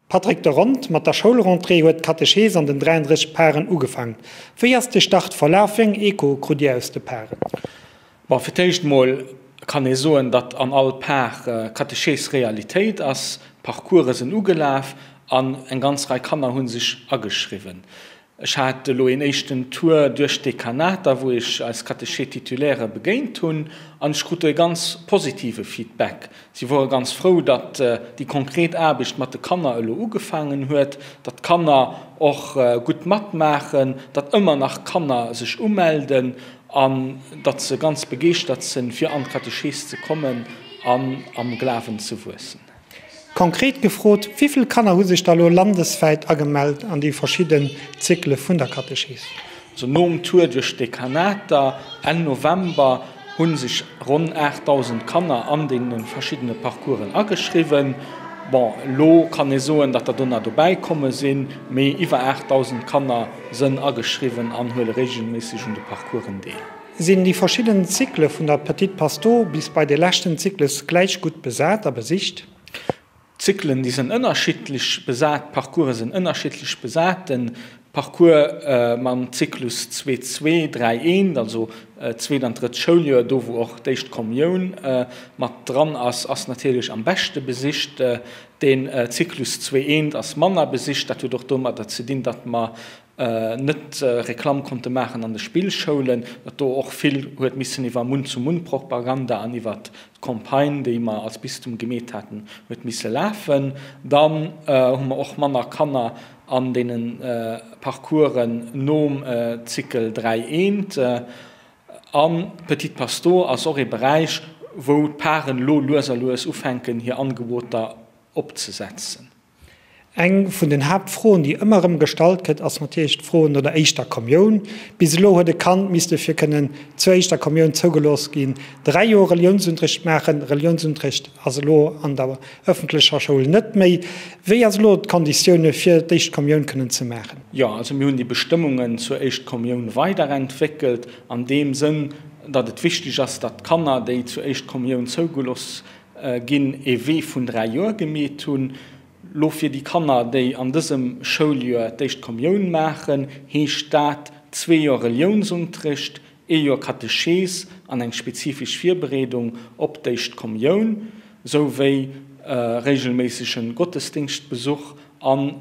Patrick de Rond, Mat der Schoulrentrée huet d'Katechees an den 33 Paren ugefaangen. Wéi ass de Start verlaf? Wéi eng Echoe krut Dir aus de Paren? Bon, fir d'éischt mol kann ee soen, datt an all Par Katechees Realitéit ass. D'Parcourse sinn ugelaf an eng ganz Rei Kanner hu sech ageschriwwen. Ech hat elo een éischten Tour duerch d'Dekanater, wou ech eis Catéchés-titulaires begéint hunn, an ech krut do ee ganz positive Feedback. Si wore ganz frou, datt déi konkret Aarbecht mat de Kanner elo ugefaangen huet, datt d'Kanner och gutt matmaachen, datt ëmmer nach Kanner sech umelden an datt se ganz begeeschtert sinn, fir an d'Katechees ze kommen an am Glawen ze wuessen. Konkret gefrot, Wéi vill Kanner hu sech da lo landeswäit agemellt an déi verschidden Zykle vun der Katechees? Also nom Tour duerch d'Dekanater Enn November hu sech ronn 8.000 Kanner an deene verschiddene Parcoursen ageschriwwen. Bon, elo kann ee soen, datt der do nach dobäi komme sinn, mee iwwer 8.000 Kanner sënn ageschriwwen an huele reegelméisseg un de Parcoursen deel. Sinn déi verschidden Zykle vun der Petite Pastor bis bei de leschten Zyklus gläich gutt besat a besicht? D'Zyklen, déi sënn ënnerschiddlech besat, d'Parcourse sënn ënnerschiddlech besat. De Parcours mam Zyklus zwee, zwee, dräi, eent, also zweet an drëtt Schouljoer, do wou och d'éischt Kommioun mat dran ass, ass natierlech am beschte besicht. Den Zyklus zwee, eent ass manner besicht. Dat huet och domadder ze dinn, datt mer net Reklamm konnte maachen an de Spillschoulen, datt do och vill huet missen iwwer Mund-zu-Mund-Propaganda an iwwer d'Campagne, déi mer als Bistum gemeet haten, huet misse lafen. Dann hu mer och manner Kanner an deene Parcoursen nom Cycle 3 eent. A Petite Pastor ass och ee Beräich, wou d'Paren elo lues a lues ufänken, hir Angeboter opzesetzen. Eng vun den Haaptfroen, déi ëmmer erëm gestallt gëtt, ass natierlech d'Fro no der éischter Kommioun. Bis elo huet e Kand misste fir kënnen zur éischter Kommioun zougelooss ginn, 3 Joer Reliounsunterricht maachen. Reliounsunterricht ass elo an der ëffentlecher Schoul net méi. Wéi ass elo d'Konditioune fir d'éischt Kommioun kënnen ze maachen? Jo, also mir hunn déi Bestëmmungen zur éischt Kommioun weiderentwéckelt an deem Sënn, datt et wichteg ass, datt d'Kanner, déi zur éischt Kommioun zougelooss ginn, ee Wee vun 3 Joer gemeet hunn. Lo fir déi Kanner, déi an dësem Schouljoer d'éischt Kommioun maachen, heescht dat zwee Joer Reliounsunterricht, ee Joer Katechees an eng spezifesch Virbereedung op d'éischt Kommioun, sou wéi regelméissegen Gottesdingschtbesuch an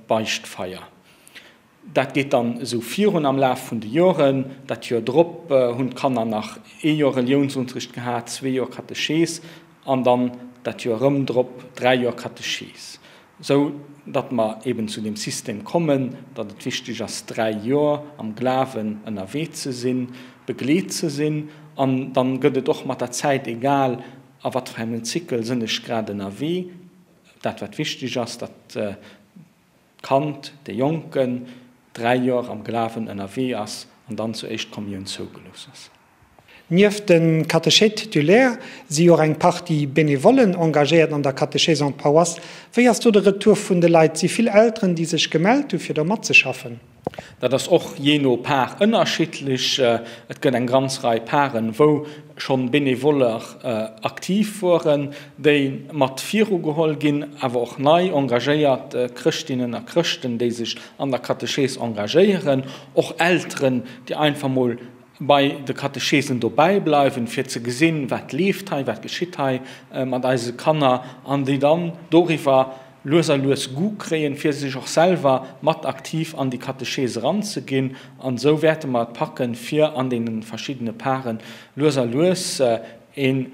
Beichtfeier. Dat geet dann esou virun am Laf vun de Joren. Dat Joer drop hunn d'Kanner nach ee Joer Reliounsunterricht gehat, zwee Joer Katechees an dann dat Joer erëm drop dräi Joer Katechees. Esou datt mer eben zu deem System kommen, datt et wichteg ass, dräi Joer am Glawen ënnerwee ze sinn, begleet ze sinn. An dann gëtt et och mat der Zäit egal, a wat fir engem Zykel sënn ech grad ënnerwee. Dat wat wichteg ass, datt d'Kand, de Jonken, 3 Joer am Glawen ënnerwee ass an dann zur Éischtkommioun zougelooss ass. Nieft de Catéchèses titulaires si jo och eng Partie Benevollen engagéiert an der Catéchèse en paroisse. Wéi ass do de Retour vun de Leit? Si vill Elteren, déi sech gemellt hu fir do matzeschaffen? Dat ass och jee no Par ënnerschiddlech. Et gëtt eng ganz Rei Paren, wou schonn Benevoller aktiv woren, déi mat virugeholl ginn, awer och nei engagéiert Chrëschtinnen a Chrëschten, déi sech an der Katechees engagéieren, och Elteren, déi einfach mol bei de Katecheesen dobäi bleiwen, fir ze gesinn, wat leeft hei, wat geschitt hei mat eise Kanner, an déi dann doriwwer lues a lues Goût kréien, fir sech och selwer mat aktiv an déi Katechees eranzeginn. An esou wäerte mer et packen, fir an deene verschiddene Paren lues a lues ee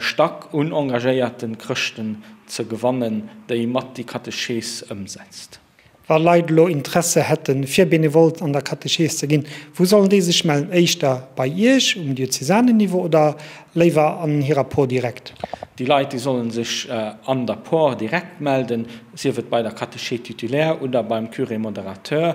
Stack un engagéierte Chrëschten ze gewannen, déi mat déi Katechees ëmsetzt. Wa Leit elo Interesse hätten, fir Benevole an der Katechees ze ginn, wou sollen déi sech mellen? Éischter bei Iech um Diözesanenniveau oder léiwer an hirer Por direkt? Déi Leit, déi sollen sech an der Por direkt melden, sief et bei der Catéchèse titulaire oder beim Curé modérateur,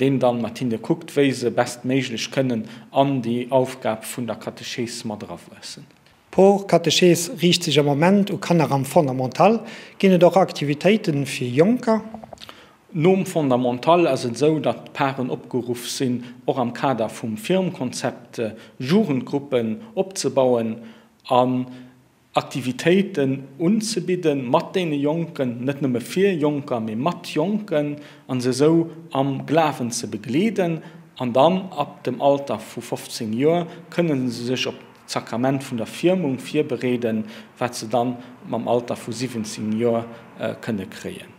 deen dann mat hinne kuckt, wéi se bestméiglech kënnen an déi Aufgab vun der Katechees mat erawuessen. D'Por Katechees riicht sech am Moment u Kanner am Fondamental. Ginn et och Aktivitéiten fir Jonker? Nom Fondamental ass et esou, datt d'Paren opgeruff sinn, och am Kader vum Firmkonzept Jugendgruppen opzebauen. An. Aktivitéiten unzebidden mat deene Jonken, net nëmme fir Jonker, mee mat Jonken, an se esou am Glawen ze begleeden. An dann ab dem Alter vu 15 Joer kënne se sech op d'Sakrament vun der Firmung virbereeden, wat se dann mam Alter vu 17 Joer kënne kréien.